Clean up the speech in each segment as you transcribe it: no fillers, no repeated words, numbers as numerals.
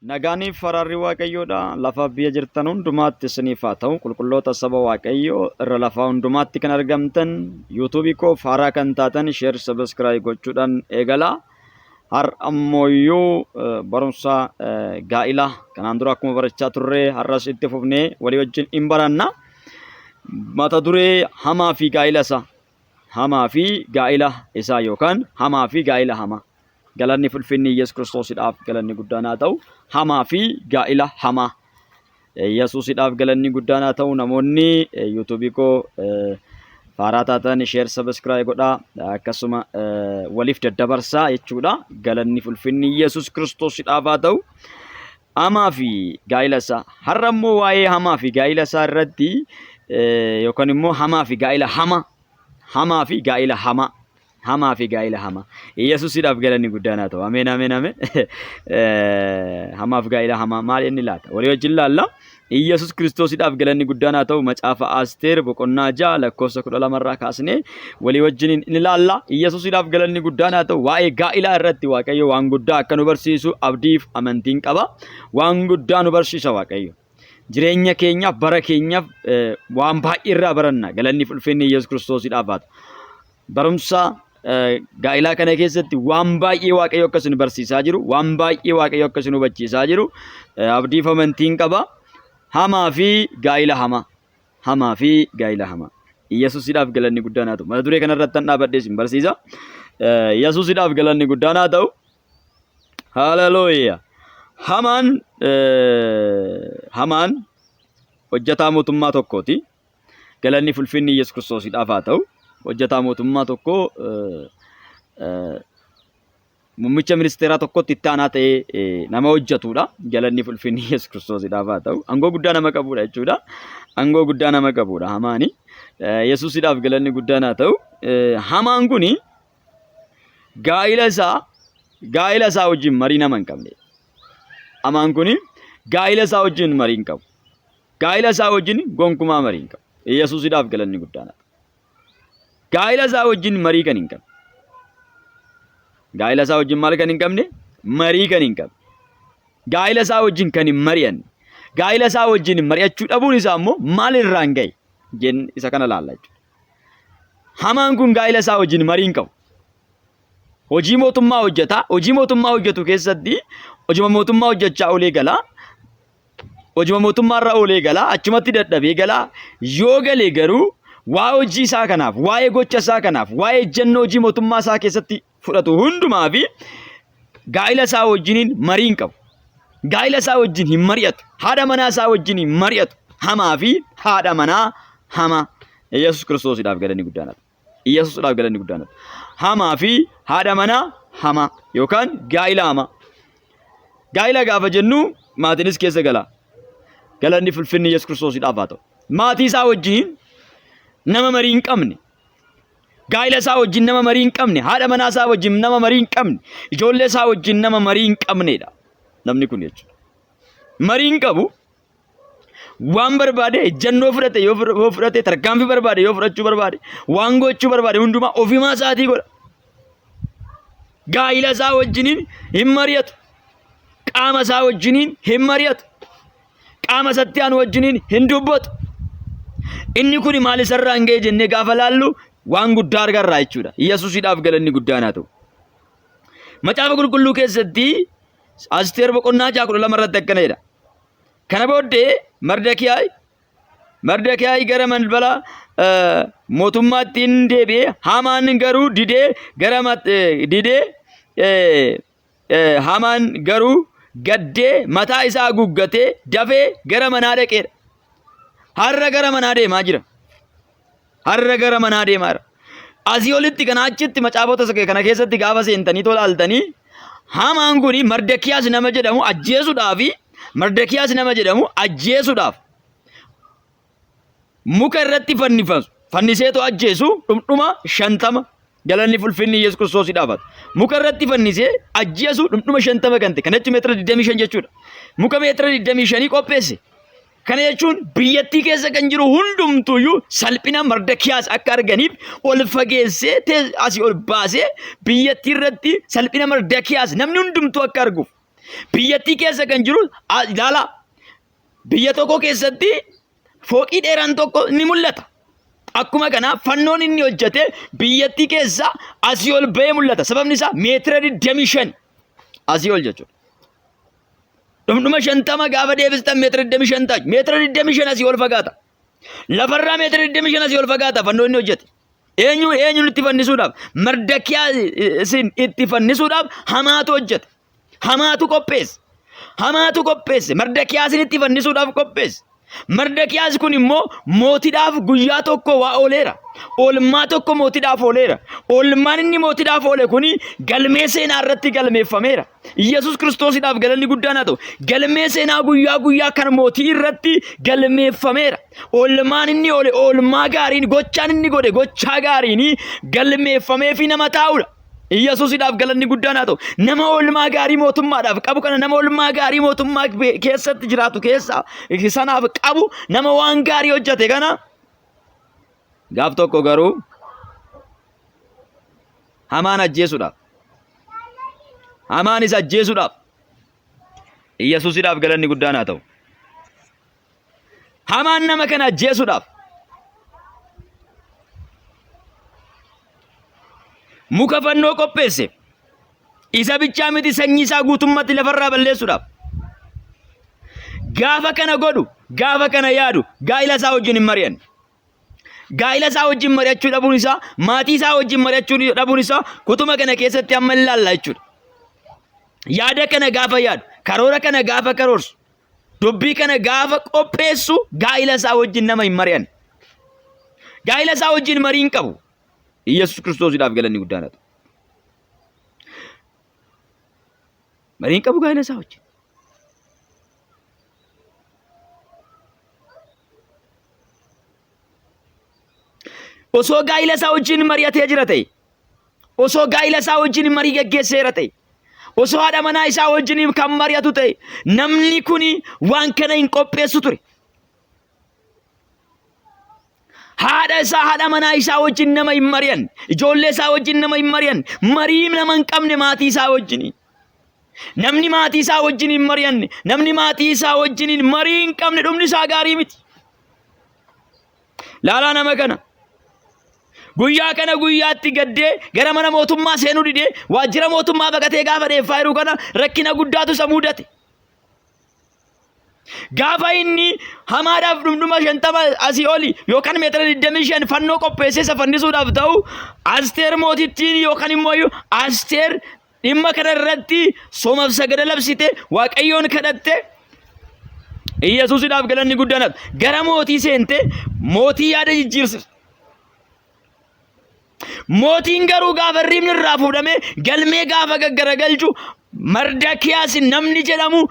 Nagaaniif araarri Waaqayyoodha. Lafa biyya jirtan hundumaatti isiniif haa ta'u. Qulqulloota saba Waaqayyoo irra lafaa hundumaatti kan argamtan yuutuubii koof haaraa kan taatan sheer sabiskiraayib gochuudhaan eegala. Har'a ammooyyuu barumsa gaa'ilaa kanaan dura akkuma barachaa turre har'as itti fufnee walii wajjin in baranna. Mata duree hamaa fi gaa'ila isaa. Hamaa fi gaa'ila isaa yookaan hamaa fi gaa'ila hamaa. Galanni fulfinni Yesuus Kiristoosidhaaf galanni guddaan haa ta'u. Hamaa fi gaa'ila hamaa. Yesuusidhaaf galanni guddaan haa ta'u. Namoonni yuutuubii koo faaraa taatan sheer sabiskiraayib godhaa akkasuma waliif daddabarsaa jechuudha. Galanni fulfinni Yesuus Kiristoosidhaaf haa ta'u. Hamaa fi gaa'ila isaa. Har'a immoo waa'ee hamaa fi gaa'ila isaa irratti yookaan immoo hamaa fi gaa'ila hamaa. Hamaa fi gaa'ila hamaa. Hamaa fi gaa'ila hamaa. Yesuusidhaaf galanni guddaan haa ta'u. Ameen, ameen, ameen. Hamaaf gaa'ila hamaa maal inni laata? Walii wajjin laalla. Yesuus Kiristoosidhaaf galanni guddaan haa ta'u. Macaafa Asteer boqonnaa 6 lakkoofsa 12 irraa kaasnee walii wajjin ni laalla. Yesuusidhaaf galanni guddaan haa ta'u. Waa'ee gaa'ilaa irratti Waaqayyo waan guddaa akka nu barsiisu abdiif amantiin qaba. Waan guddaa nu barsiisa Waaqayyo. Jireenya keenyaaf bara keenyaaf waan baay'ee irraa baranna. Galanni fi ulfinni Yesuus Kiristoosidhaaf haa ta'u. Barumsa gaa'ilaa kana keessatti waan baay'ee Waaqayyo akka isin barsiisaa jiru, waan baay'ee Waaqayyo akka isin hubachiisaa jiru abdiif amantiin qaba. Hamaa fi gaa'ila hamaa. Hamaa fi gaa'ila hamaa. Yesuusidhaaf galanni guddaan haa ta'u. Mata duree kanarratti kan dhaabadhee isin barsiisa. Yesuusidhaaf galanni guddaan haa ta'u. Haleluuyaa. Hamaan hamaan hojjetaa mootummaa tokkooti. Galanni fulfinni Yesuus Kiristoosiidhaaf haa ta'u. Hojjetaa mootummaa tokko muummicha ministeeraa tokkotti itti aanaa ta'ee nama hojjetudha. Galanni fulfinni Yesuus Kiristoosiidhaaf haa ta'u. Aangoo guddaa nama qabudha jechuudha. Aangoo guddaa nama qabudha hamaani. Yesuusidhaaf galanni guddaan haa ta'u. Hamaan kuni gaa'ila isaa gaa'ila isaa wajjin marii nama hin qabne. Hamaan kuni gaa'ila isaa wajjin marii hin qabu. Gaa'ila isaa wajjin gonkumaa marii hin qabu. Yesuusidhaaf galanni guddaan haa ta'u. Gaa'ila isaa wajjin marii kan hin qabne. Gaa'ila isaa wajjin maal kan hin qabne? Marii kan hin qabne. Gaa'ila isaa wajjin kan hin mari'anne. Gaa'ila isaa wajjin mari'achuu dhabuun isaa immoo maal irraan ga'e? Jenne isa kana laalla jechuudha. Hamaan kun gaa'ila isaa wajjin marii hin qabu. Hojii mootummaa hojjeta. Hojii mootummaa hojjetu keessatti hojii mootummaa hojjechaa olee gala. Hojuma mootummaarra oolee gala, achumatti dadhabee gala. Yoo gale garuu waa'ee hojii isaa kanaaf, waa'ee gocha isaa kanaaf, waa'ee ejjennoo hojii mootummaa isaa keessatti fudhatu hundumaa fi gaa'ila isaa wajjiniin marii hin qabu. Gaa'ila isaa wajjin hin mari'atu. Haadha manaa isaa wajjin hin mari'atu. Hamaa fi haadha manaa hamaa. Yesuus Kiristoosiidhaaf galanni guddaan haa ta'u. Yesuusidhaaf galanni guddaan haa ta'u. Hamaa fi haadha manaa hamaa yookaan gaa'ila hamaa. Gaa'ila gaafa jennu maatiinis keessa gala. Galanni fulfinni Yesuus Kiristoosiidhaaf haa ta'u. Maatii isaa wajjin nama marii hin qabne, gaa'ila isaa wajjin nama marii hin qabne, haadha manaa isaa wajjin nama marii hin qabne, ijoollee isaa wajjin nama marii hin qabnedha. Namni kun jechuudha. Marii hin qabu. Waan barbaade ejjannoo fudhate yoo fudhate tarkaanfii barbaade yoo fudhachuu barbaade waan gochuu barbaade hundumaa ofimaa isaatii godha. Gaa'ila isaa wajjiniin hin mari'atu. Qaama isaa wajjiniin hin mari'atu. Qaama isatti aanu wajjiniin hin dubbatu. Inni kun maal isarraan ga'e jennee gaafa laallu waan guddaa argarraa jechuudha. Yesuusidhaaf galanni guddaan haa ta'u. Macaafa qulqulluu keessatti Asteer boqonnaa 6 12 irratti akkana jedha. Kana booddee Mardakiyaay Mardakiyaay gara balbala mootummaatti in deebi'e. Hamaan garuu didee gara didee Hamaan garuu gaddee mataa isaa haguuggatee dafee gara manaa dhaqeedha. Har'a gara manaa deemaa jira. Har'a gara manaa deemaa jira. Asii olitti kana achitti macaafota kana keessatti gaafa seentanii tolaaltanii Hamaan kun Mardakiyaas nama jedhamu ajjeesuudhaaf Mardakiyaas nama jedhamu ajjeesuudhaaf muka irratti fannifasu fanniseetu ajjeesu dhumdhuma 50 galanni fulfinni Yesuus Kiristoos dhaabata. Muka irratti fannisee ajjeesu dhumdhuma 50 kan ta'e kana jechuun meetira 25 jechuudha. Muka meetira 25 qopheesse. Kana jechuun biyyattii keessa kan jiru hundumtuuyyuu salphina Mardakiyaas akka arganiif ol fageessee asii ol baasee biyyattii irratti salphina Mardakiyaas namni hundumtuu akka arguuf. Biyyattii keessa kan jiru ilaalaa. Biyya tokko keessatti fooqii dheeraan tokko ni mul'ata. Akkuma kana fannoon inni hojjete biyyattii keessa asii ol ba'ee mul'ata. Sababni isaa meetira 25 asii ol jechuudha. Dhumdhuma 50 gaafa deebistan meetira 25 ta'a. Meetira 25 asii ol fagaata. Lafarraa meetira 25 asii ol fagaata fannoo inni hojjete. Eenyu eenyuun itti fannisuudhaaf? Mardakiyaasin itti fannisuudhaaf hamaatu hojjete. Hamaatu qopheesse. Hamaatu qopheesse. Mardakiyaasin itti fannisuudhaaf qopheesse. Mardakiyaas kun immoo mootiidhaaf guyyaa tokko waa ooleera. Oolmaa tokko mootiidhaaf ooleera. Oolmaan inni mootiidhaaf oole kun galmee seenaa irratti galmeeffameera. Yesuus Kiristoosiidhaaf galanni guddaan haa ta'u. Galmee seenaa guyyaa guyyaa kan mootii irratti galmeeffameera. Oolmaan inni oole oolmaa gaariin gochaan inni godhe gochaa gaariin galmeeffamee fi nama taa'udha. Yesuusidhaaf galanni guddaan haa ta'u. Nama oolmaa gaarii mootummaadhaaf qabu kana nama oolmaa gaarii mootummaa keessatti jiraatu keessa sanaaf qabu nama waan gaarii hojjete kana gaaf tokko garuu hamaan ajjeesuudhaaf hamaan isa ajjeesuudhaaf Yesuusidhaaf galanni guddaan haa ta'u. Hamaan nama kana ajjeesuudhaaf muka fannoo qopheesse. Isa bichaa miti sanyii isaa guutummaatti lafarraa balleessuudhaaf. Gaafa kana godhu, gaafa kana yaadu, gaa'ila isaa wajjin hin mari'anne. Gaa'ila isaa wajjin mari'achuu dhabuun isaa, maatii isaa wajjin mari'achuu dhabuun isaa kutuma kana keessatti amma ilaalla jechuudha. Yaada kana gaafa yaadu, karoora kana gaafa karoorsu, Dubbii kana gaafa qopheessu gaa'ila isaa wajjin nama hin mari'anne. Gaa'ila isaa wajjin marii hin qabu. Iyyasuus Kiristoosiidhaaf galanni guddaan haa ta'u. Marii hin qabu gaa'ila isaa wajjin. Osoo gaa'ila isaa wajjin mari'atee jira ta'e, osoo gaa'ila isaa wajjin marii geggeesseera ta'e, osoo haadha manaa isaa wajjin kan mari'atu ta'e, namni kun waan kana hin qopheessu ture. Haadha isaa haadha manaa isaa wajjin nama hin mari'an, ijoollee isaa wajjin nama hin mari'an, marii nama hin qabne maatii isaa wajjin. Namni maatii isaa wajjin hin mari'anne, namni maatii isaa wajjin marii hin qabne dhumni isaa gaarii miti. Laalaa nama kana. Guyyaa kana guyyaatti gaddee gara mana mootummaa seenuu didee waajjira mootummaa baqatee gaafa dheeffaa jiru kana rakkina guddaatu isa mudate. Gaafa inni hamaadhaaf dhumdhuma 50 asii oli yookaan meetira 25 fannoo qopheessee isa fannisuudhaaf ta'u Asteer mootittiin yookaan immoo Asteer dhimma kana irratti soomaaf sagada labsite Waaqayyoon kadhatte Iyyasuusidhaaf galanni guddaan haa ta'u. Gara mootii seente mootii yaada jijjiirsise. Mootiin garuu gaafa hirribni irraa fuudhamee galmee gaafa gaggaragalchu Mardakiyaas namni jedhamu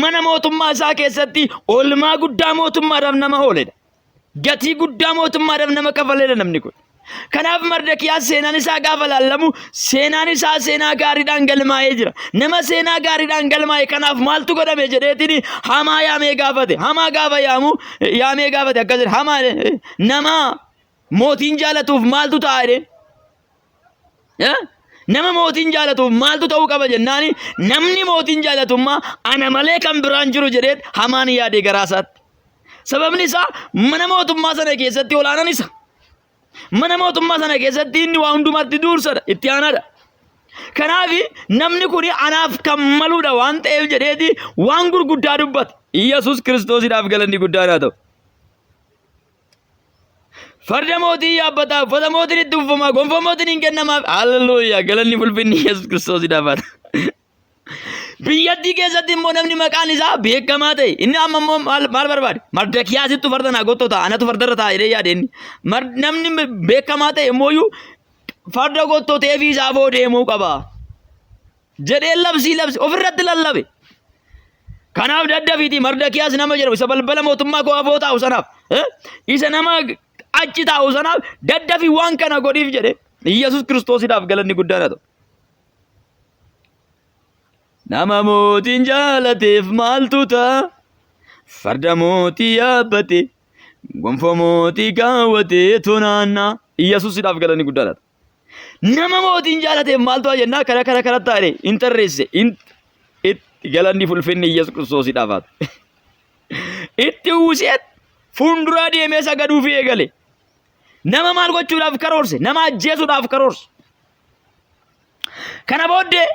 mana mootummaa isaa keessatti oolmaa guddaa mootummaadhaaf nama ooledha. Gatii guddaa mootummaadhaaf nama kafaleedha namni kun. Kanaaf Mardakiyaas seenaan isaa gaafa laallamu seenaan isaa seenaa gaariidhaan galmaa'ee jira. Nama seenaa gaariidhaan galmaa'e kanaaf maaltu godhame jedheetiin hamaa yaamee gaafate. Hamaa gaafa yaamu yaamee gaafate akkas jedhe hamaa nama mootiin jaalatuuf maaltu ta'a jedheen. Nama mootiin jaalatuuf maaltu ta'uu qaba jennaani namni mootiin jaalatummaa ana malee kan biraan jiru jedheet hamaan yaade garaa isaatti. Sababni isaa mana mootummaa sana keessatti olaanaan isa. Mana mootummaa sana keessatti inni waa hundumaatti duursadha, itti aanaadha. Kanaaf namni kun anaaf kan maluudha waan ta'eef jedheeti waan gurguddaa dubbata. Yesuus Kiristoosiidhaaf galanni guddaan haa ta'u. Farda mootii yaabbataa, uffata mootiin itti uffamaa, gonfoo mootiin hin kennamaaf. Haleluuyaa! Galanni fulfinni Yesuus Kiristoosiidhaaf haa ta'u. Biyyattii keessatti immoo namni maqaan isaa beekamaa ta'e inni amma immoo maal maal barbaade? Mardakiyaasittu farda naa gottoo ta'a, anatu fardarra ta'a jedhee yaade inni. Namni beekamaa ta'e immoo farda gottoo ta'eefii isaafoo deemuu qaba. Jedhee labsii labse ofirratti lallabe. Kanaaf daddafiitii Mardakiyaas nama jedhamu isa balbala mootummaa koo afoo taa'u sanaaf isa nama achi taa'u sanaaf daddafii waan kana godhiif jedhe Yesuus Kiristoosiidhaaf galanni guddaan haa ta'u. Nama mootiin jaalateef maaltu ta'a? Farda mootii yaabbate, gonfoo mootii kaawwatee tonaannaa. Yesuusidhaaf galanni guddaan haa ta'u. Nama mootiin jaalateef maaltu ta'a jennaa kana kana kana taa'e hin tarreesse. Galanni fulfinni Yesuus Kiristoosiidhaaf haa ta'u. Itti uwwisee fuulduraa deemee sagaduuf eegale. Nama maal gochuudhaaf karoorse? Nama ajjeesuudhaaf karoorse. Kana booddee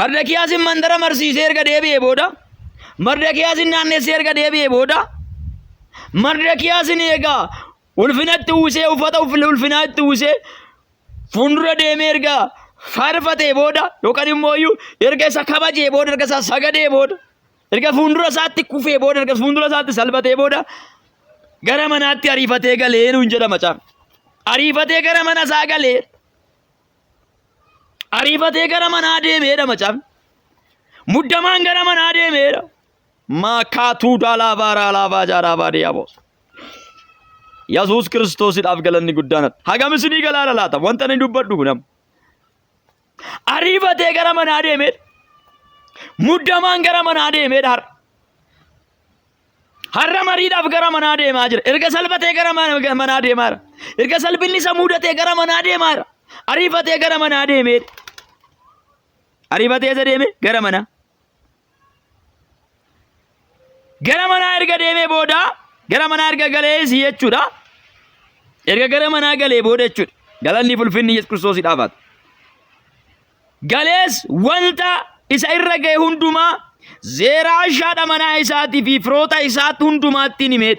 Mardekiyaasin mandara marsiisee erga deebi'ee booda, Mardekiyaasin naannessee erga deebi'ee booda, Mardekiyaasin egaa ulfinatti uwwisee uffata ulfinaa itti uwwisee fuuldura deemee erga faarfatee booda yookaan immoo iyyuu erga isa kabajee booda erga isa sagadee booda erga fuuldura isaatti kufee booda erga fuuldura isaatti salphatee booda gara manaatti ariifatee galee nuun jedha macaafni. Ariifatee gara mana isaa galee Ariifatee gara manaa deemeedha macaafni. Muddamaan gara manaa deemeedha. Maakaatuu daalaabaa raalaabaa jaaraabaa diyaabos. Yesuus Kiristoosidhaaf galanni guddaan haa ta'u. Hagam isinii galaana laata? Wanta ani dubbadhu kun amma. Ariifatee gara manaa deemeedha. Muddamaan gara manaa deemeedha har'a. Har'a mariidhaaf gara manaa deemaa jira. Erga salphatee gara manaa deemaa jira. Erga salphinni isa mudatee gara manaa deemaa jira. Ariifatee gara manaa deemee. Ariifatee isa deeme gara manaa. Gara manaa erga deemee booda gara manaa erga galees jechuudha. Erga gara manaa galee booda jechuudha. Galanni fulfinni Yesuus Kiristoosiidhaaf haa ta'u. Galees wanta isa irra ga'e hundumaa Zeeraash haadha manaa isaatii fi firoota isaatti hundumaatti ni hime.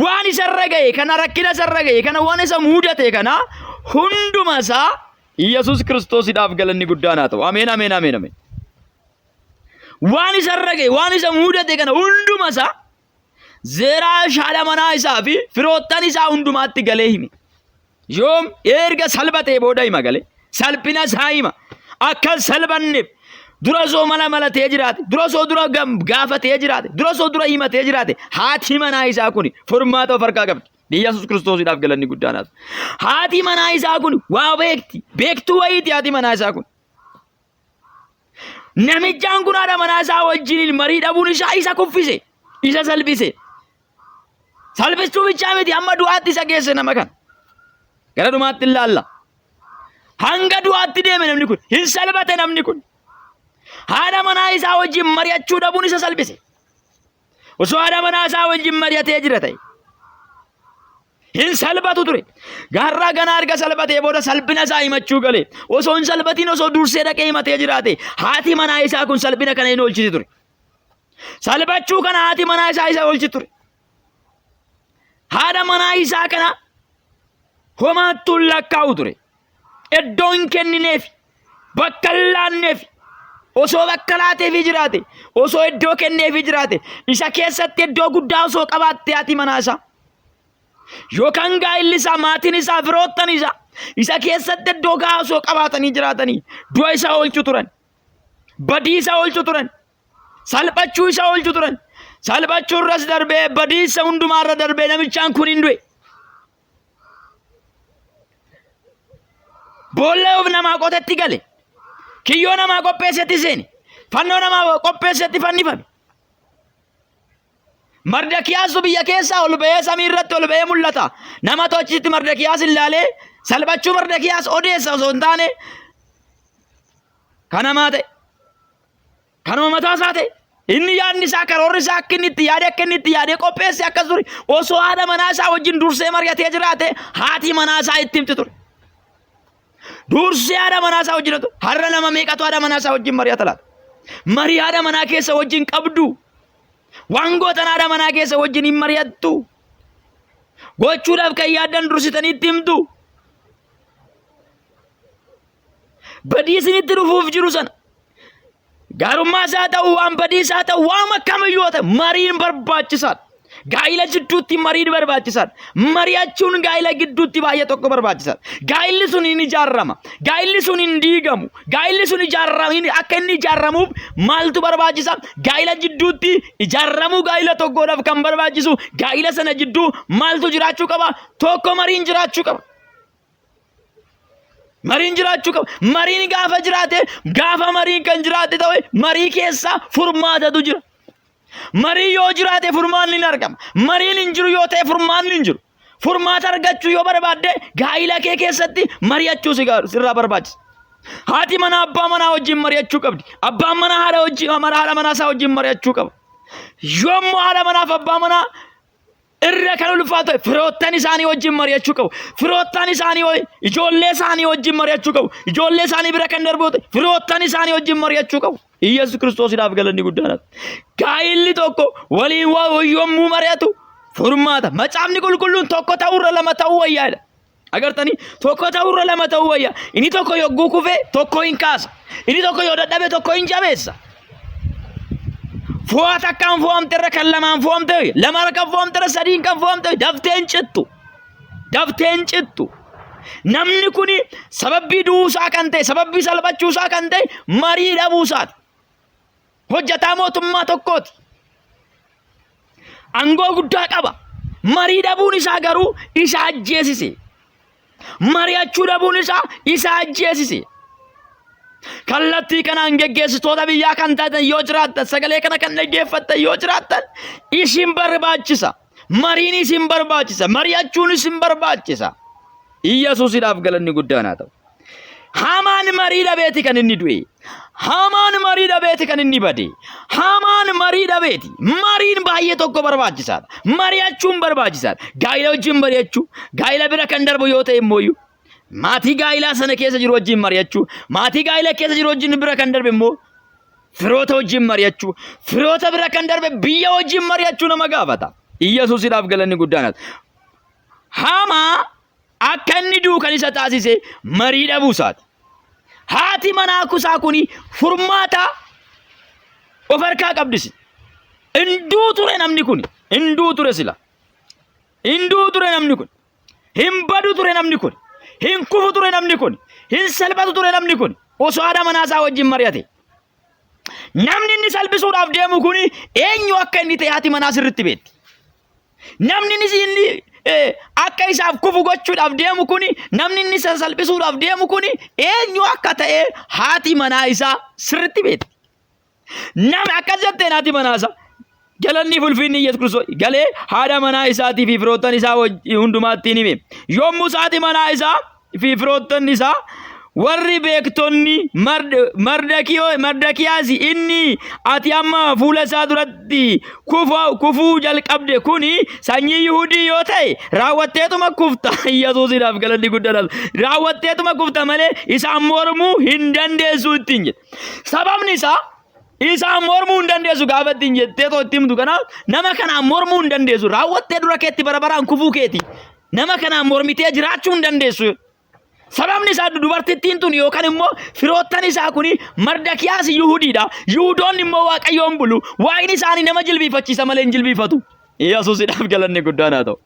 Waan isa irra ga'e kana rakkina isa irra ga'e kana waan isa mudate kana hunduma isaa Yesuus Kiristoosidhaaf galanni guddaan haa ta'u. Ameen ameen ameen ameen. Waan isa irra ga'e waan isa mudate kana hunduma isaa Zeeraash haadha manaa isaa fi firoottan isaa hundumaatti galee hime. Yoom erga salphatee booda hima galee. Salphina isaa hima. Akka hin salphanneef dura osoo mala malatee jiraate, dura osoo dura gaafatee jiraate, dura osoo dura himatee jiraate, haati manaa isaa kun furmaata of harkaa qabdi. Yesuus Kiristoosiidhaaf galanni guddaan haa ta'u. Haati manaa isaa kun waa beekti. Beektuu wayiiti haati manaa isaa kun. Namichaan kun haadha manaa isaa wajjiniin marii dhabuun isaa isa kuffise, isa salphise. Salphistuu bichaa miti hamma du'aatti isa geesse nama kana. Gara dhumaatti ilaalla. Hanga du'aatti deeme namni kun hin salphate namni kun. Haadha manaa isaa wajjin mari'achuu dhabuun isa salphise. Osoo haadha manaa isaa wajjin mari'atee jira ta'e. Hin salphatu ture. Gaarraa ganaa erga salphatee booda salphina isaa himachuu gale. Osoo hin salphatiin osoo dursee dhaqee himatee jiraate haati manaa isaa kun salphina kana hin oolchiti ture. Salphachuu kana haati manaa isaa isa oolchiti ture. Haadha manaa isaa kana homaattuu hin lakkaa'u ture. Iddoo hin kennineef, bakka hin laanneef, osoo bakka laateefii jiraate, osoo iddoo kenneefii jiraate, isa keessatti iddoo guddaa osoo qabaatte haati manaa isaa. Yookaan gaa'illi isaa, maatiin isaa, firoottan isaa isa keessatti iddoo gahaa osoo qabaatanii jiraatanii du'a isaa oolchu turan. Badii isaa oolchu turan. Salphachuu isaa oolchu turan. Salphachuu irras darbee badiisa hundumaa irra darbee namichaan kun hin du'e. Boolla of namaa qotetti gale. Kiyyoo namaa qopheessetti seene. Fannoo namaa qopheessetti fannifame. Mardakiyaasu biyya keessaa ol ba'ee samii irratti ol ba'ee mul'ata. Nama tochitti Mardakiyaas ilaalee salphachuu Mardakiyaas odeessa osoo hin taane kanamaa ta'e. Kanuma mataa isaa ta'e. Inni yaadni isaa karoorri isaa akka inni itti yaade akka inni itti yaadee qopheesse akkas ture. Osoo haadha manaa isaa wajjin dursee mari'atee jiraate haati manaa isaa itti himti ture. Dursee haadha manaa isaa wajjin ture. Har'a nama meeqatu haadha manaa isaa wajjin mari'ata laata? Marii haadha manaa keessa wajjin qabdu. Waan gootan haadha manaa keessa wajjin hin mari'attu. Gochuudhaaf kan yaaddan dursitanii itti himtu. Badii isinitti dhufuuf jiru sana gaarummaa isaa ta'u waan badii isaa ta'u waan akkamiyyuu haa ta'u mariin barbaachisaadha. Gaa'ila jidduutti mariin barbaachisaadha. Mari'achuun gaa'ila gidduutti baay'ee tokko barbaachisaadha. Gaa'illi sun hin ijaarama. Gaa'illi sun hin diigamu. Gaa'illi sun ijaarama akka inni ijaaramuuf maaltu barbaachisa? Gaa'ila jidduutti ijaaramuu gaa'ila tokkodhaaf kan barbaachisu gaa'ila sana jidduu maaltu jiraachuu qaba? Tokko mariin jiraachuu qaba. Mariin jiraachuu qaba. Mariin gaafa jiraate gaafa mariin kan jiraate ta'e marii keessa furmaatatu jira. Marii yoo jiraate furmaanni ni argama. Mariin hin jiru yoo ta'e furmaanni hin jiru. Furmaata argachuu yoo barbaadde gaa'ila kee keessatti mari'achuu si gaaru sirraa barbaachisa. Haati manaa abbaa manaa wajjin mari'achuu qabdi. Abbaan manaa haadha wajjin haadha manaa isaa wajjin mari'achuu qaba. Yommuu haadha manaaf abbaa manaa irra kan ulfaatu ta'e firoottan isaanii wajjin mari'achuu qabu. Firoottan isaanii ijoollee isaanii wajjin mari'achuu qabu. Ijoollee isaanii bira kan darbu ta'e firoottan isaanii wajjin mari'achuu qabu. Iyyasuus Kiristoosiidhaaf galanni guddaadha. Gaa'illi tokko waliin waa yommuu mari'atu furmaata. Macaafni qulqulluun tokko ta'urra lama ta'uu wayyaadha. Agartanii tokko ta'urra lama ta'uu wayya. Inni tokko yogguu kufe tokko hin kaasa. Inni tokko yoo dadhabe tokko hin jabeessa. Fo'aa takkaan fo'amte irra kan lamaan fo'amte wayya. Lama kan fo'amte irra sadiin kan fo'amte wayya. Daftee hin cittu. Daftee hin cittu. Namni kun sababbii du'uusaa kan ta'e, sababbii salphachuusaa kan ta'e marii dhabuusaati. Hojjetaa mootummaa tokkooti. Aangoo guddaa qaba. Marii dhabuun isaa garuu isa ajjeesise. Mari'achuu dhabuun isaa isa ajjeesise. Kallattii kanaan geggeessitoota biyyaa kan taatan yoo jiraattan sagalee kana kan dhaggeeffattan yoo jiraattan isin barbaachisa. Mariin isin barbaachisa. Mari'achuun isin barbaachisa. Iyyasuusidhaaf galanni guddaan haa ta'u. Hamaan marii dhabeeti kan inni du'e. Hamaan marii dhabeeti kan inni bade. Hamaan marii dhabeeti. Mariin baay'ee tokko barbaachisaadha. Mari'achuun barbaachisaadha. Gaa'ila wajjin mari'achuu, gaa'ila bira kan darbu yoo ta'e immoo maatii gaa'ilaa sana keessa jiru wajjin mari'achuu, maatii gaa'ila keessa jiru wajjin bira kan darbe immoo firoota wajjin mari'achuu, firoota bira kan darbe biyya wajjin mari'achuu nama gaafata. Iyyasuusidhaaf galanni guddaan haa ta'u. Hamaa akka inni du'u kan isa taasise marii dhabuu isaati. Haati manaa kusaa kun furmaata of harkaa qabdisi. Hinduu ture namni kun. Hinduu ture sila. Hinduu ture namni kun. Hin badu ture namni kun. Hin kufu ture namni kun. Hin salphatu ture namni kun. Osoo haadha manaa isaa wajjin mari'ate. Namni inni salphisuudhaaf deemu kun eenyu akka inni ta'e haati manaa sirriitti beekti. Namni inni inni akka isaaf kufu gochuudhaaf deemu kun namni inni isa salphisuudhaaf deemu kun eenyu akka ta'e haati manaa isaa sirriitti beekti. Namni akkas jetteen haati manaa isaa galanni fi ulfinni Yesuus Kiristoos galee haadha manaa isaatii fi firoottan isaa hundumaatti ni hime. Yommus haati manaa isaa fi firoottan isaa warri beektonni Mardakiyaas inni ati amma fuula isaa duratti kufuu jalqabde kuni sanyii Yihudii yoo ta'e raawwatteetuma kufta. Yesuusidhaaf galanni guddaadha. Raawwatteetuma kufta malee isaan mormuu hin dandeessu ittiin jedhe. Sababni isaa isaan mormuu hin dandeessu gaafa ittiin jettee too itti himtu kanaaf nama kanaan mormuu hin dandeessu raawwattee dura keetti bara baraan kufuu keeti. Nama kanaan mormitee jiraachuu hin dandeessu. Sababni isaa dubartittiin tun yookaan immoo firoottan isaa kun Mardakiyaas Yihudiidha. Yihudoonni immoo Waaqayyoon bulu. Waaqni isaanii nama jilbiifachiisa malee hin jilbiifatu. Yesuusidhaaf galanni guddaan haa ta'u.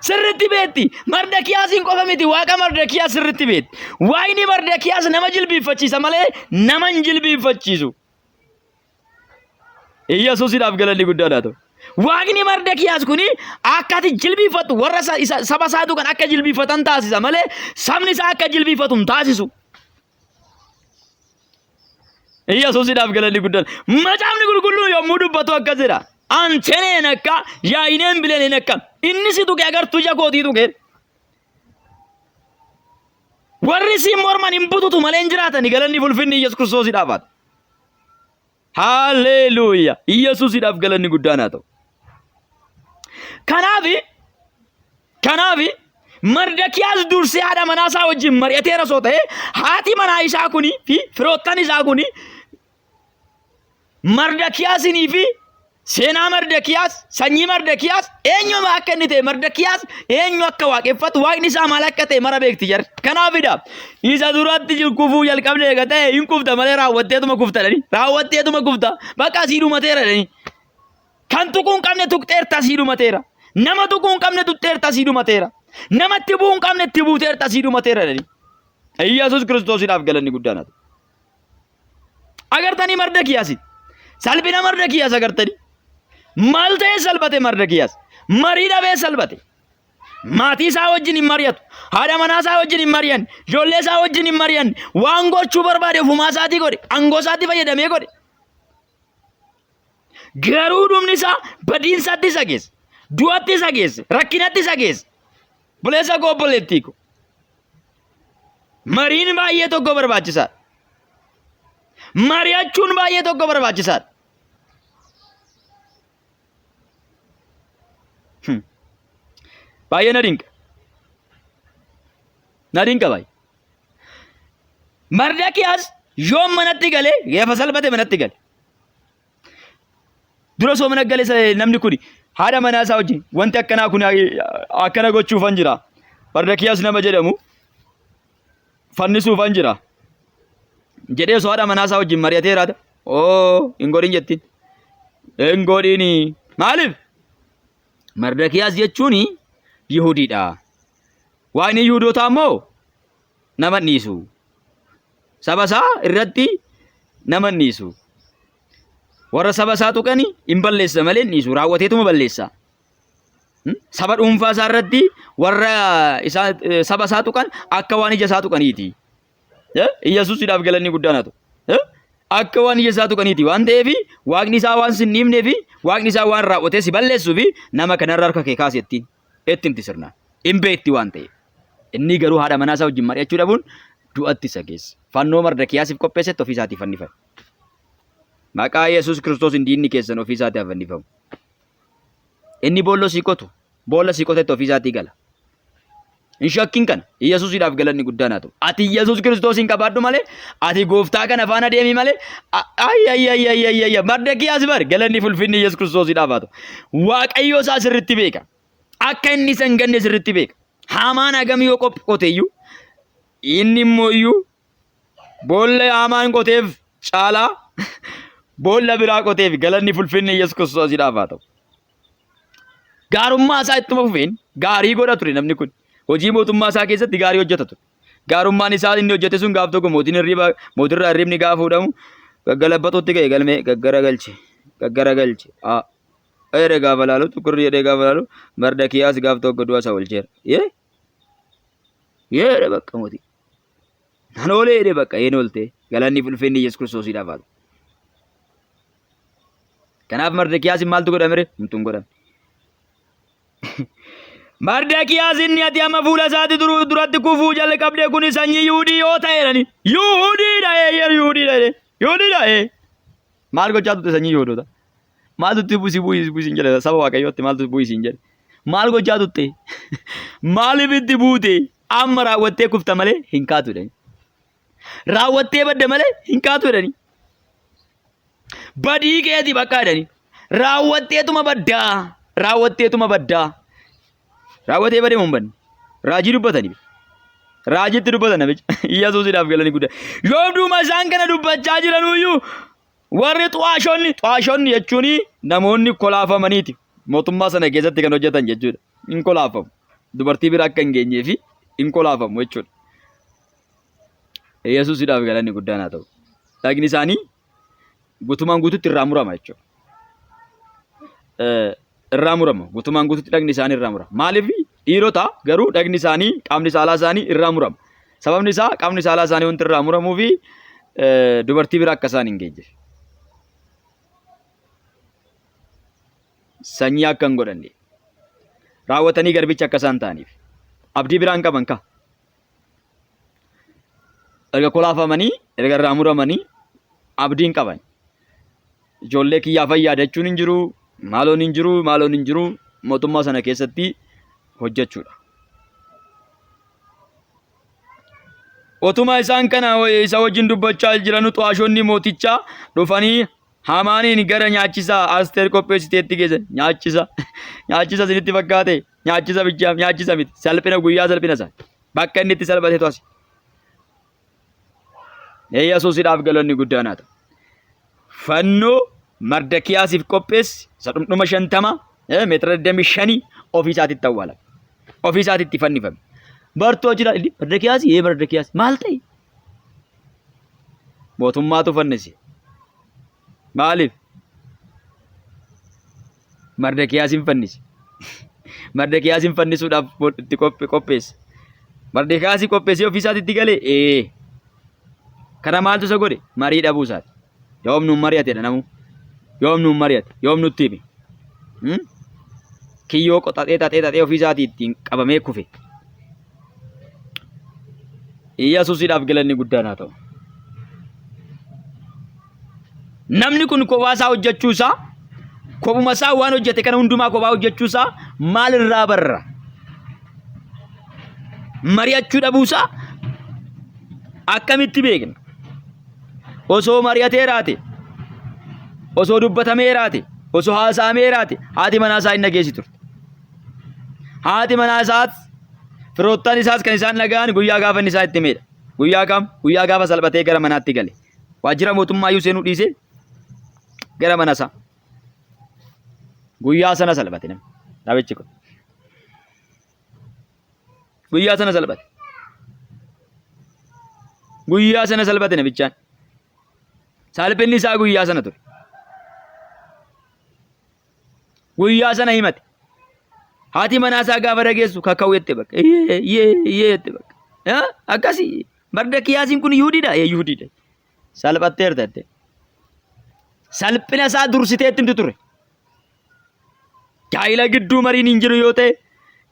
Sirriitti beekti. Mardakiyaasiin qofa miti Waaqa Mardakiyaas sirriitti beekti. Waaqni Mardakiyaas nama jilbiifachiisa malee nama hin jilbiifachiisu. Iyyasuusidhaaf galanni guddaan haa ta'u. Waaqni Mardakiyaas kun akka ati jilbiifattu warra saba isaatu kan akka jilbiifatan taasisa malee sabni isaa akka jilbiifatu hin taasisu. Iyyasuusidhaaf galanni guddaan. Macaafni qulqulluun yommuu dubbatu akkas jedha. Anteneen akka yaayineen bileneen akka inni si tuqe agartuu ija kootii tuqe. Warri siin morman hin bututu malee hin jiraatani galanni fulfinni Iyyasuus Kiristoosiidhaaf haa ta'u. Haleluuyaa! Iyyasuusidhaaf galanni guddaan haa ta'u. Kanaaf kanaaf Mardakiyaas dursee haadha manaa isaa wajjin mari'ateera osoo ta'e haati manaa isaa kuni fi firoottan isaa kuni Mardakiyaasinii fi seenaa Mardakiyaas, sanyii Mardakiyaas, eenyu akka inni ta'e Mardakiyaas eenyu akka waaqeffatu waaqni isaa maal akka ta'e mara beekti jarri. Kanaafidha isa duratti kufuu jalqabde eega ta'e hin kufta malee raawwatteetuma kufta jedhani. Raawwatteetuma kufta. Bakka asii dhumateera jedhani. Kan tuquu hin qabne tuqxeerta asii dhumateera. Nama tuquu hin qabne tuqxeerta asii dhumateera. Namatti bu'uu hin qabne itti buuteerta asii dhumateera jedhani. Iyyasuus Kiristoosiidhaaf galanni guddaan haa ta'u. Agartanii Mardakiyaasi. Salphina Mardakiyaas agartanii. Maal ta'ee salphate Mardakiyaas? Marii dhabee salphate. Maatii isaa wajjin hin mari'atu. Haadha manaa isaa wajjin hin mari'an. Ijoollee isaa wajjin hin mari'an. Waan gochuu barbaade ofumaa isaatii godhe. Aangoo isaatti fayyadamee godhe. Garuu dhumni isaa badiinsatti isa geesse. Du'atti isa geesse. Rakkinatti isa geesse. Obboleessa koo obboleettii koo. Mariin baay'ee tokko barbaachisaadha. Mari'achuun baay'ee tokko barbaachisaadha. Baay'ee na dinqa. Na dinqa baay'ee. Mardakiyaas yoom manatti galee gaafa salphate manatti gale. Dura osoo mana gale namni kun haadha manaa isaa wajjin wanti akkanaa kun akkana gochuufan jira. Mardakiyaas nama jedhamu fannisuufan jira. Jedhee osoo haadha manaa isaa wajjin mari'atee raata. Oo hin godhin jettiin. Hin godhini. Maaliif? Mardakiyaas jechuun Yihudiidha. Waaqni Yihuudootaa immoo nama hin dhiisu. Saba isaa irratti nama hin dhiisu. Warra saba isaa tuqani hin balleessa malee hin dhiisu. Raawwateetuma balleessa. Saba dhuunfaa isaa irratti warra isaa saba isaa tuqan akka waan ija isaa tuqaniiti. Iyyasuusidhaaf galanni guddaan haa ta'u. Akka waan ija isaa tuqaniiti waan ta'eef waaqni isaa waan sin dhiifnee fi waaqni isaa waan raawwatee si balleessuu fi nama kanarra harka kee kaasi ittiin itti himti sirnaan. Hin beekti waan ta'eef. Inni garuu haadha manaa isaa wajjin mari'achuu dhabuun du'atti isa geesse. Fannoo Mardakiyaasiif qopheessetti ofii isaatii fannifame. Maqaa Yesuus Kiristoosiin diinni keessan ofii isaatii haa fannifamu. Inni boolla sii qotu, boolla sii qotetti ofii isaatii gala. Hin shakkin kana. Yesuusidhaaf galanni guddaan haa ta'u. Ati Yesuus Kiristoosiin qabaadhu malee, ati gooftaa kana faana deemi malee, ay ay ay ay ay ay Mardakiyaas bar galanni fulfinni Yesuus Kiristoosiidhaaf haa ta'u. Waaqayyo isaa sirriitti beeka. Akka inni isa hin ganne sirriitti beeka. Haamaan hagam yoo qophi qote iyyuu, inni immoo iyyuu boolla haamaan qoteef caalaa boolla biraa qoteef galanni fulfinni Yesuus Kiristoosiidhaaf haa ta'u. Gaarummaa isaa ittuma fufeen gaarii godha ture namni kun. Hojii mootummaa isaa keessatti gaarii hojjeta ture. Gaarummaan isaa inni hojjete sun gaaf tokko mootiin hirriba mootirraa hirribni gaafa fuudhamu gaggalabbatutti ka'e galmee gaggaragalche gaggaragalche. Aa jedhee gaafa laalu tukurri jedhee gaafa laalu Mardakiyaas gaaf tokko du'a isa oolcheera. Yee yee jedhe bakka mootii. Nan oolee jedhe bakka een oolte galanni fulfinni Yesuus Kiristoosiidhaaf haa ta'u. Kanaaf Mardakiyaas maaltu godhame ree? Homtuu hin godhamne. Mardakiyaas inni ati amma fuula isaatti duratti kufuu jalqabde kun sanyii Yihuudii yoo ta'e jedhani. Yihuudiidha eeyyee Yihuudiidha jedhe. Yihuudiidha ee. Maal gochaa turte sanyii Yihuudoota? Maaltu itti bu'ii bu'ii bu'ii siin jedhe saba Waaqayyootti maaltu bu'ii siin jedhe? Maal gochaa turte? Maaliif itti buute? Amma raawwattee kufta malee hin kaatu jedhani. Raawwattee badda malee hin kaatu jedhani. Badii keeti bakka jedhani. Raawwatteetuma baddaa. Raawwatteetuma baddaa. Raawwatee badee moo hin badne? Raajii dubbatani. Raajiitti dubbatan namicha. Yesuusidhaaf galanii guddaa. Yoo duuma isaan kana dubbachaa jiranuyyuu warri xu'aashonni xu'aashonni jechuun namoonni kolaafamaniiti. Mootummaa sana keessatti kan hojjetan jechuudha. Hin kolaafamu. Dubartii bira akka hin geenyee fi hin kolaafamu jechuudha. Yesuusidhaaf galanni guddaan haa ta'u. Dhagni isaanii guutumaan guututti irraa murama jechuudha. Irraa murama. Guutumaan guututti dhagni isaanii irraa murama. Maaliif dhiirota garuu dhagni isaanii qaamni saalaa isaanii irraa murama. Sababni isaa qaamni saalaa isaanii wanti irraa muramuu fi dubartii bira akka isaan hin geenye. Sanyii akka hin godhanne. Raawwatanii garbicha akka isaan ta'aniif. Abdii biraan qaban ka. Erga kolaafamanii, erga irraa muramanii abdii hin qaban. Ijoollee kiyyaaf yaadachuun hin jiru, maaloon hin jiru, maaloon hin jiru, mootummaa sana keessatti hojjechuudha. Otuma isaan kana isa wajjin dubbachaa jiranu xu'aashonni mootichaa dhufanii Hamaaniin gara nyaachisaa Asteer qopheessiteetti geessan. Nyaachisa. Nyaachisa isinitti fakkaate. Nyaachisa bichaa nyaachisa miti. Salphina guyyaa salphina isaa. Bakka inni itti salphatetu asi. Yesuusidhaaf galanni guddaan haa ta'u. Fannoo Mardakiyaasiif qopheesse isa dhundhuma 50 meetira 25 ofii isaatitti awwaalame. Ofii isaatitti fannifame. Bartuu achi ilaali. Mardakiyaasi ee Mardakiyaasi maal ta'e? Mootummaatu fannise. Maaliif? Mardekiyaasin fannise. Mardekiyaasin fannisuudhaaf itti qopheesse. Mardekiyaasii qopheessee ofii isaatitti galee? Ee. Kana maaltu isa godhe? Marii dhabuu isaati. Yoom nuun mari'atedha namuu. Yoom nuun mari'ate? Yoom nutti hime? Kiyyoo xaxee xaxee xaxee ofii isaatii ittiin qabamee kufe. Iyyasuusiidhaaf galanni guddaan haa ta'u. Namni kun kophaa isaa hojjechuu isaa kophuma isaa waan hojjete kana hundumaa kophaa hojjechuu isaa maal irraa barra? Mari'achuu dhabuu isaa akkamitti beekna? Osoo mari'atee raate, osoo dubbatamee raate, osoo haasa'amee raate haati manaa isaa hin dhageessi turte. Haati manaa isaas firoottan isaas kan isaan dhaga'an guyyaa gaafa inni isaa itti himeedha. Guyyaa kam? Guyyaa gaafa salphatee gara manaatti gale. Waajjira mootummaa iyyuu seenuu dhiisee gara mana isaa. Guyyaa sana salphate namni. Namichi kun. Guyyaa sana salphate. Guyyaa sana salphate namichaan. Salphinni isaa guyyaa sana ture. Guyyaa sana himate. Haati manaa isaa gaafa dhageessu kaka'u jette bakka. Iyyee iyyee iyyee jette bakka. Akkasi barda kiyaasiin kun Yihudiidha. Ee Yihudiidha. Salphatteerta jette. Salphina isaa dursitee itti himti ture. Gaa'ila gidduu mariin hin jiru yoo ta'e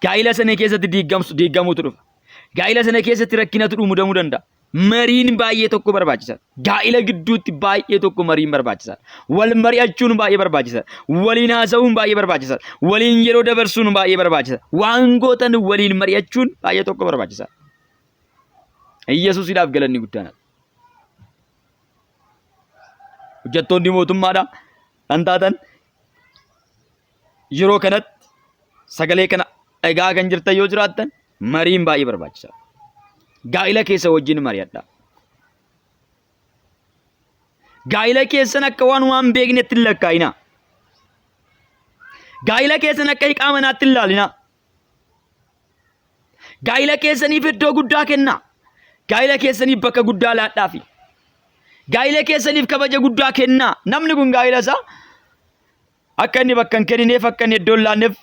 gaa'ila sana keessatti diiggamuutu dhufa. Gaa'ila sana keessatti rakkinatu dhumudamuu danda'a. Mariin baay'ee tokko barbaachisaadha. Gaa'ila gidduutti baay'ee tokko mariin barbaachisaadha. Wal mari'achuun baay'ee barbaachisaadha. Waliin haasa'uun baay'ee barbaachisaadha. Waliin yeroo dabarsuun baay'ee barbaachisaadha. Waan gootan waliin mari'achuun baay'ee tokko barbaachisaadha. Iyyasuusidhaaf galanni guddaan haa ta'u. Hojjettoonni mootummaadha kan taatan yeroo kanatti sagalee kana dhagaa kan jirtan yoo jiraattan mariin baay'ee barbaachisaadha. Gaa'ila keessa wajjin mari'adhaa. Gaa'ila keessan akka waan waan beeknetti hin lakkaa'inaa. Gaa'ila keessan akka hiqaa manaatti hin laalinaa. Gaa'ila keessaniif iddoo guddaa kennaa. Gaa'ila keessaniif bakka guddaa laadhaafi. Gaa'ila keessaniif kabaja guddaa kennaa. Namni kun gaa'ila isaa akka inni bakka hin kennineef akka inni iddoo hin laanneef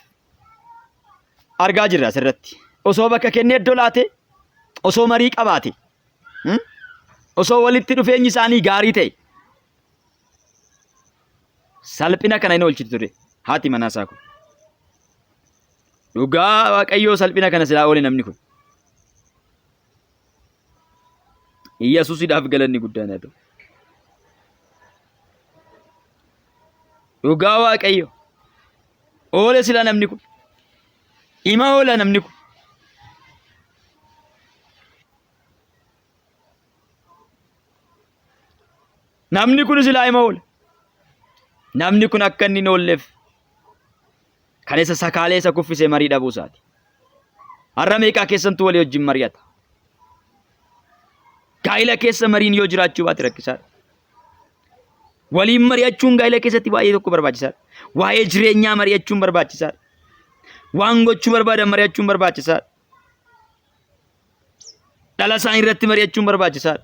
argaa jirra asirratti. Osoo bakka kennee iddoo laate, osoo marii qabaate, osoo walitti dhufeenyi isaanii gaarii ta'e, salphina kana hin oolchiti ture haati manaa isaa kun. Dhugaa Waaqayyoo salphina kana silaa oole namni kun. Iyyasuusidhaaf galanni guddaan haa ta'u. Dhugaa Waaqayyo. Oole sila namni kun. Ima oola namni kun. Namni kun silaa ima oola. Namni kun akka inni hin oolleef kan isa sakaalee isa kuffise marii dhabuu isaati. Har'a meeqaa keessantu walii wajjin mari'ata? Gaa'ila keessa mariin yoo jiraachuu baate rakkisaadha. Waliin mari'achuun gaa'ila keessatti baay'ee tokko barbaachisaadha. Waa'ee jireenyaa mari'achuun barbaachisaadha. Waan gochuu barbaadan mari'achuun barbaachisaadha. Dhala isaanii irratti mari'achuun barbaachisaadha.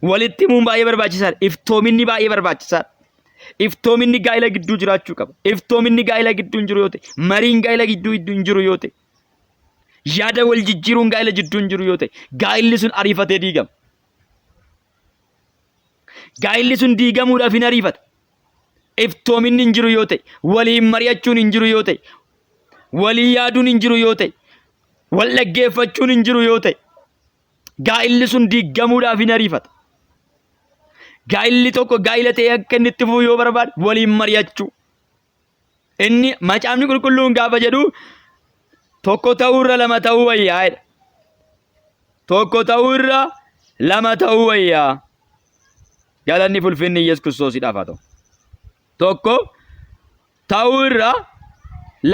Walitti himuun baay'ee barbaachisaadha. Iftoominni baay'ee barbaachisaadha. Iftoominni gaa'ila gidduu jiraachuu qaba. Iftoominni gaa'ila gidduu hin jiru yoo ta'e, mariin gaa'ila gidduu hin jiru yoo ta'e, yaada wal jijjiiruun gaa'ila jidduu hin jiru yoo ta'e, gaa'illi sun ariifatee diigama. Gaa'illi sun diigamuudhaaf hin ariifata. Iftoominni hin jiru yoo ta'e, waliin mari'achuun hin jiru yoo ta'e, walii yaaduun hin jiru yoo ta'e, wal dhaggeeffachuun hin jiru yoo ta'e, gaa'illi sun diigamuudhaaf hin ariifata. Gaa'illi tokko gaa'ila ta'ee akka inni itti fufu yoo barbaade waliin mari'achuu. Inni macaafni qulqulluun gaafa jedhu tokko ta'uu irra lama ta'uu wayyaa jedha. Tokko ta'uu irra lama ta'uu wayyaa. Galanni fulfinni Yesuus Kiristoosiidhaaf haa ta'u. Tokko ta'uu irra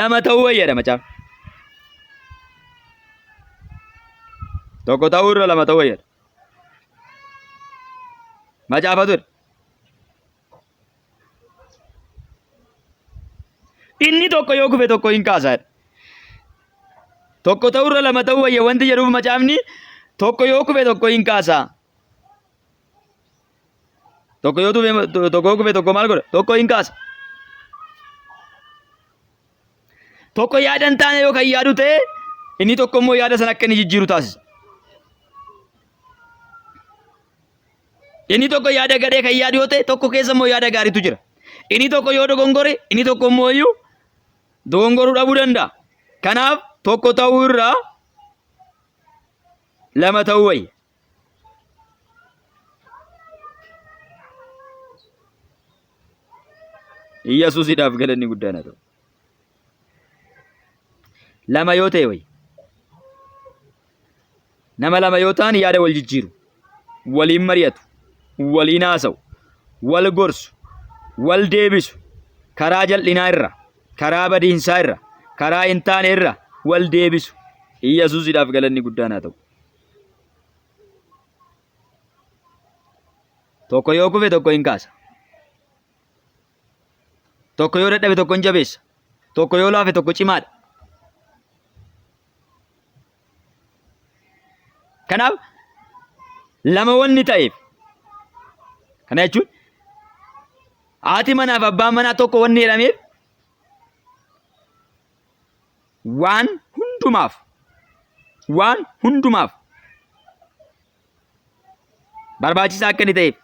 lama ta'uu wayyaadha macaafni. Tokko ta'uu irra lama ta'uu wayyaadha. Macaafatu jedha. Inni tokko yoo kufe tokko hin kaasa. Tokko ta'urra lama ta'uu wayya wanti jedhuuf macaafni tokko yoo kufe tokko hin kaasa. Tokko yoo tufe tokko yoo kufe tokko maal godha? Tokko hin kaasa. Tokko yaada hin taane yoo kan yaadu ta'e inni tokko immoo yaada sana akka inni jijjiiru taasisa. Inni tokko yaada gadhee kan yaadu yoo ta'e tokko keessa immoo yaada gaariitu jira. Inni tokko yoo dogongore inni tokko immoo iyyuu dogongoruu dhabuu danda'a. Kanaaf tokko ta'uu irraa Lama ta'uu wayya. Iyyasuusidhaaf galanni guddaan haa ta'u. Lama yoo ta'e wayya. Nama lama yoo ta'an yaada wal jijjiiru, waliin mari'atu, waliin haasa'u, wal gorsu, wal deebisu, karaa jal'inaa irra, karaa badiinsaa irra, karaa hin taane irra wal deebisu. Iyyasuusidhaaf galanni guddaan haa ta'u. Tokko yoo kufe tokko hin kaasa. Tokko yoo dadhabe tokko hin jabeessa. Tokko yoo laafe tokko cimaadha. Kanaaf lama wanni ta'eef kana jechuun haati manaaf abbaan manaa tokko wanni jedhameef waan hundumaaf waan hundumaaf barbaachisaa akka inni ta'eef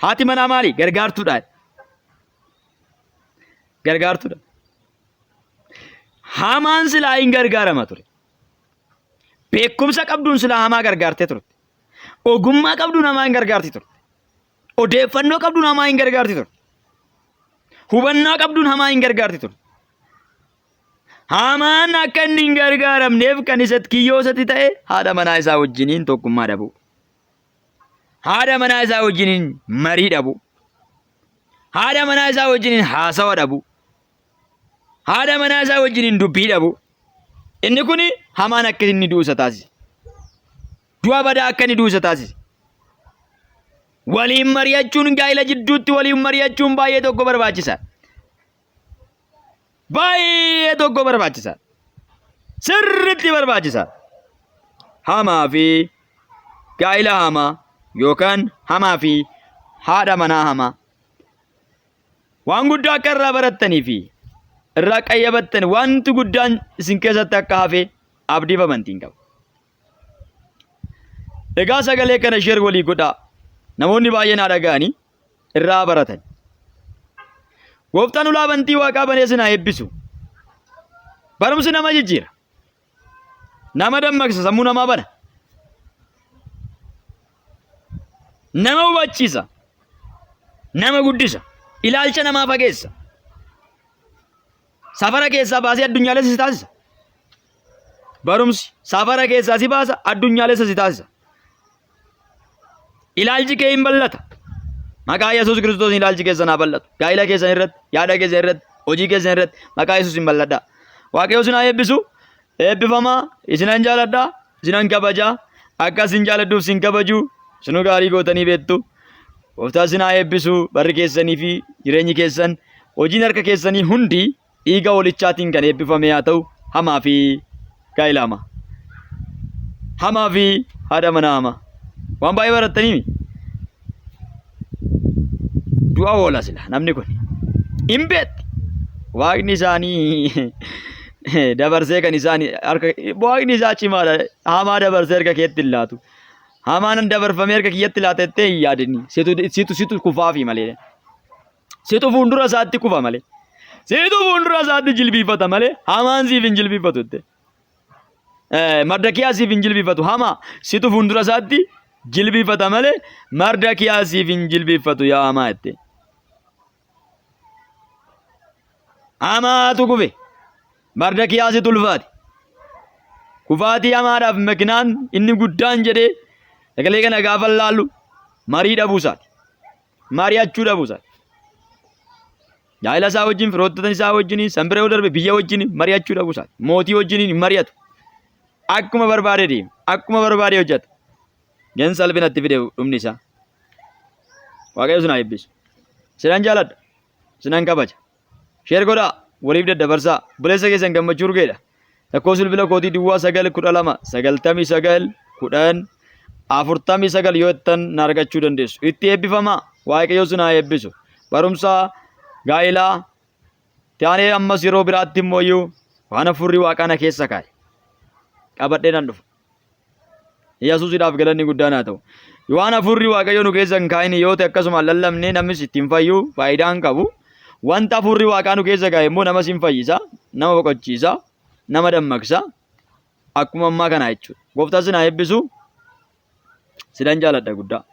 haati manaa maali gargaartuudha gargaartuudha Hamaan silaa hin gargaarama ture. Beekumsa qabduun silaa hamaa gargaartee turte. Ogummaa qabduun hamaa hin gargaarti turte. Odeeffannoo qabduun hamaa hin gargaarti turte. Hubannaa qabduun hamaa hin gargaarti turte. Hamaan akka inni hin gargaaramneef kan isatti kiyyoo isatti ta'e haadha manaa isaa wajjiniin tokkummaa dhabuu. Haadha manaa isaa wajjiniin marii dhabuu. Haadha manaa isaa wajjiniin haasawa dhabuu. Haadha manaa isaa wajjiniin dubbii dhabuu. Inni kun hamaan akka inni du'u isa taasise. Du'a badaa akka inni du'u isa taasise. Waliin mari'achuun gaa'ila jidduutti waliin mari'achuun baay'ee tokko barbaachisaadha. Baay'ee tokko barbaachisaadha. Sirriitti barbaachisaadha. Hamaa fi gaa'ila hamaa yookaan hamaa fi haadha manaa hamaa. Waan guddaa akka irraa barattanii fi irraa qayyabattan wanti guddaan isin keessatti akka hafe abdiif amantiin qaba. Egaa sagalee kana sheer walii godhaa. Namoonni baay'een haa dhaga'anii irraa baratan. Gooftaan ulaa bantii waaqaa banee isin haa eebbisu. Barumsi nama jijjiira. Nama dammaqsa, sammuu namaa bana. Nama hubachiisa. Nama guddisa. Ilaalcha namaa fageessa. Safara keessaa baasee addunyaalessa si taasisa. Barumsi safara keessaa si baasa, addunyaalessa si taasisa. Ilaalchi kee hin bal'ata. Maqaa Yesuus Kiristoos ilaalchi keessan haa bal'atu. Gaa'ila keessan irratti, yaada keessan irratti, hojii keessan irratti maqaa Yesuus hin bal'adha. Waaqayyo isin haa eebbisu. Eebbifamaa isinan jaaladha, isinan kabajaa. Akka isin jaaladhuuf isin kabaju. Isinuu gaarii gootanii beektu. Gooftaa isin haa eebbisu. Barri keessanii fi jireenyi keessan hojiin harka keessanii hundi dhiiga hoolichaatiin kan eebbifame haa ta'u hamaa fi gaa'ila hamaa. Hamaa fi haadha manaa hamaa. Waan baay'ee barattanii du'a oola sila namni kun. Hin beekti. Waaqni isaanii dabarsee kan isaanii harka waaqni isaa cimaadha. Hamaa dabarsee harka keetti hin laatu. Hamaan dabarfamee harka kiyyatti laata jettee hin yaadini. Situ situ situ kufaafi malee. Situ fuuldura isaatti kufa malee. Situ fuuldura isaatti jilbiifata malee hamaan siif hin jilbiifatu jette. Mardakiyaa siif hin jilbiifatu hamaa situ fuuldura isaatti jilbiifata malee Mardakiyaa siif hin jilbiifatu yaa hamaa jette. Hamaatu kufe. Mardakiyaasitu ulfaate. Kufaatii hamaadhaaf makinaan inni guddaan jedhee sagalee kana gaafa laallu marii dhabuu isaati. Mari'achuu dhabuu isaati. Gaa'ela isaa wajjin, firoottan isaa wajjin, san bira yoo darbe biyya wajjin mari'achuu dhabuu isaati. Mootii wajjin hin mari'atu. Akkuma barbaade deema. Akkuma barbaade hojjeta. Gan salphina itti fide dhumni isaa. Waaqayyo isin haa eebbisu. Sinan jaaladha. Sinan kabaja. Sheer godhaa. Waliif daddabarsaa. Obboleessa keessan gammachuu urgeedha. Lakkoofsi bilbila kootii duwwaa 9 12 99 10 49 yoo jettan na argachuu dandeessu. Itti eebbifamaa. Waaqayyo isin haa eebbisu. Barumsa gaa'ilaa itti aanee ammas yeroo biraatti immoo iyyuu waan hafuurri waaqaa na keessa kaa'e qabadhee nan dhufa. Yesuusidhaaf galanni guddaan haa ta'u. Waan hafuurri Waaqayyoo nu keessa hin kaa'in yoo ta'e akkasumaan lallabnee namnis ittiin fayyu faayidaa hin qabu. Wanta hafuurri Waaqaa nu keessa kaa'e immoo namas hin fayyisa, nama boqochiisa, nama dammaqsa. Akkuma ammaa kana jechuudha. Gooftaan isin haa eebbisu. Sinan jaaladha guddaa.